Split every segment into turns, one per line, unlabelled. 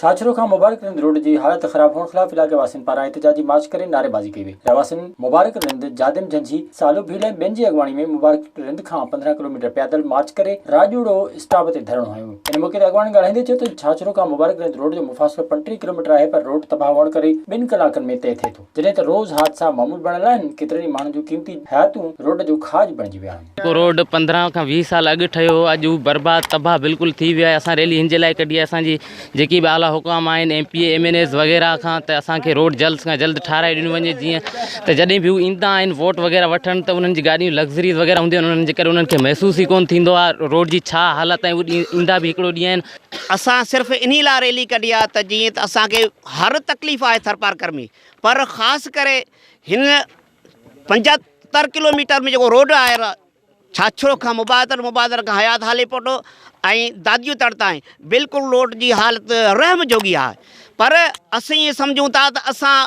ڇاڇرو کان مبارڪ رند روڊ جي حالت خراب هئڻ خلاف علائقي واسين پاران احتجاجي مارچ ڪري نعريبازي ڪئي وئي. رهواسين مبارڪ رند، جادم جهنجهي، سالو ڀيل ۽ ٻين جي اڳواڻي ۾ مبارڪ رند کان 15 ڪلوميٽر پيادل مارچ ڪري راڄوڙو اسٽاپ تي ڌرڻو هنيو. ان موقعي تي اڳواڻن ڳالهائيندي چيو ته ڇاڇرو کان مبارڪ رند روڊ جو مفاصلو 35 ڪلوميٽر آهي پر روڊ تباهه هئڻ ڪري ٻن ڪلاڪن ۾ طئي ٿئي ٿو جڏهن ته روز حادثا معمول بڻيل آهن ڪيترن ئي ماڻهن جون قيمتي حياتون روڊ جو کاڄ بڻجي ويا آهن.
جيڪو روڊ 15 کان 20 سال اڳ ٺهيو هو اڄ هو برباد تباهه بلڪل ٿي ويو آهي اسان ريلي هن جي لاء ڪڍي آهي اسان جي جيڪي به اعليٰ حڪام آهن M P A M N As وغيره کان ته اسان کي روڊ جلد کان جلد ٺاهرائي ڏنو وڃي جيئن ته جڏهن به هو ايندا آهن ووٽ وغيره وٺڻ ته انهن جي گاڏيون لگزريز وغيره هونديون آهن انهن جي ڪري انهن کي محسوس ئي ڪونه ٿيندو آهي روڊ جي ڇا حالت آهي هو ايندا به هڪڙو ڏينهن آهن.
اسان صرف انهي لاء ريلي ڪڍي آهي ته جيئن ته اسان کي هر تڪليف آهي ٿرپارڪر ۾ پر خاص ڪري هن 75 ڪلوميٽر ۾ جيڪو روڊ آهي ڇاڇرو کان مبادر مبادر کان حيات هاليپوٽو ۽ داديو تڙ تائين بلڪل روڊ جي حالت رحم جوڳي آهي پر اسين ائين سمجهون ٿا ته اسان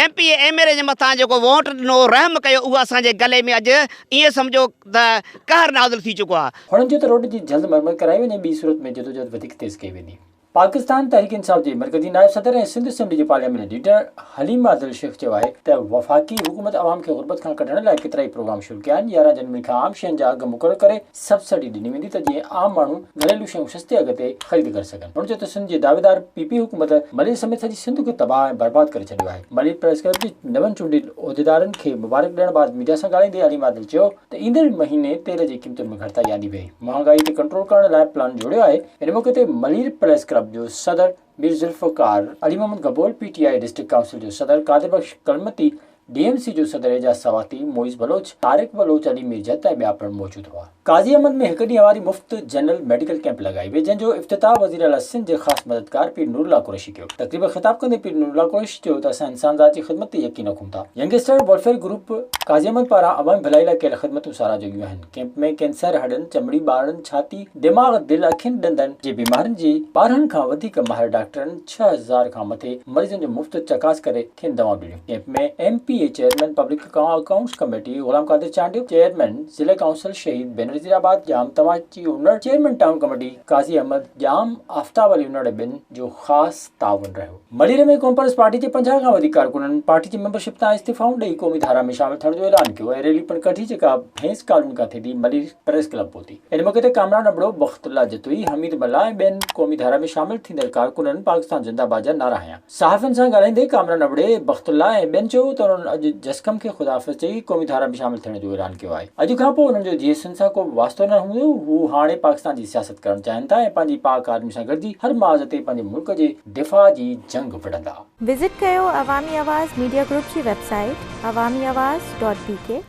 M P A M N A جي مٿان جيڪو ووٽ ڏنو رحم ڪيو اهو اسان جي گلي ۾ اڄ ائين سمجهو ته قهر نازل ٿي چڪو آهي.
هنن چيو ته روڊ جي جلد مرمت ڪرائي وڃي ٻي صورت ۾ جدوجهد وڌيڪ تيز ڪئي ويندي. پاڪستان تحريڪ انصاف جي مرڪزي نائب صدر ۽ سنڌ اسيمبلي جي پارلياماني ليڊر حليم عادل شيخ چيو آهي ته وفاقي حڪومت عوام کي غربت کان ڪڍڻ لاء ڪيترائي پروگرام شروع ڪيا آهن، 11 جنوري کان عام شين جا اگهه مقرر ڪري سبسڊي ڏني ويندي ته جيئن عام ماڻهو گهريلو شيون سستي اگهه تي خريد ڪري سگهن. هن چيو ته سنڌ جي دعويدار پي پي حڪومت ملير سميت سڄي سنڌ کي تباهه ۽ برباد ڪري ڇڏيو آهي. ملير پريس ڪلب جي نون چونڊيل عهديدارن کي مبارڪ ڏيڻ بعد ميڊيا سان ڳالهائيندي حليم عادل چيو ته ايندڙ مهيني تيل جي قيمتن ۾ گهٽتائي آندي وئي، مهانگائي تي ڪنٽرول ڪرڻ لاء پلان جوڙيو آهي، ان موقعي تي ملير پريس ڪلب جو صدر Mir Zulfiqar, Ali Muhammad Gabol, P T I district council جو صدر Qadir Bakhsh Kalmati, D M C جو صدر اعجاز سواتي، معيز بلوچ، طارق بلوچ، علي مير جت ۽ ٻيا پڻ موجود هئا. قاضي احمد ۾ هڪ ڏينهن واري مفت جنرل ميڊيڪل ڪئمپ لڳائي وئي، جنهن جو افتتاح وزيراعليٰ سنڌ جي خاص مددگار پير نورالله قريشي ڪيو. تقريب کي خطاب ڪندي پير نورالله قريشي چيو ته اسان انسان ذات جي خدمت تي يقين رکون ٿا. Youngster welfare group Qazi Ahmed پاران عوامي ڀلائي لاء ڪيل خدمتون ساراهه جوڳيون آهن. ڪئمپ ۾ ڪينسر، هڏن، چمڙي، ٻارڙن، ڇاتي، دماغ، دل، اکين، ڏندن جي بيمارين جي 12 کان وڌيڪ ماهر ڊاڪٽرن 6000 کان مٿي مريضن جو مفت چڪاس ڪري کين دوائون ڏنيون. Camp ۾ M P A chairman public accounts committee Ghulam Qadir Chandio, chairman ضلعي ڪائونسل شهيد Benazirabad Jam Tamachi Unar, chairman town committee Qazi Ahmed, Jam Aftab Ali Unar ۽ ٻين جو خاص تعاون رهيو. ملير ۾ قومپرست پارٽي جي 50 کان وڌيڪ ڪارڪنن پارٽي جي ميمبرشپ تان استعيفائون ڏئي قومي ڌارا ۾ شامل ٿيڻ جو اعلان ڪيو ۽ ريلي پڻ ڪڍي جيڪا ڀينس ڪالوني کان ٿيندي ملير پريس ڪلب پهتي. ان موقعي تي ڪامران ابڙو، بخت الله جتوئي، حميد ملاح ۽ ٻين قومي ڌارا ۾ شامل ٿيندڙ ڪارڪنن پاڪستان زنده باد جا نعرا هنيا. صحافين سان ڳالهائيندي ڪامران ابڙي، بخت الله ۽ ٻين چيو ته انهن اڄ جسقم کي خدا حافظ چئي قومي ڌارا ۾ شامل ٿيڻ جو اعلان ڪيو آهي. اڄ کان پوء انهن جو جي سنڌ سان ڪو به واسطو نه هوندو، هو هاڻي پاڪستان جي سياست ڪرڻ چاهين ٿا ۽ پنهنجي پاڪ آرمي سان گڏجي هر محاذ تي پنهنجي ملڪ جي دفاع جي جنگ وڙهندا.
وزٽ ڪيو عوامي آواز ميڊيا گروپ جي website Awami Awaz dot B K.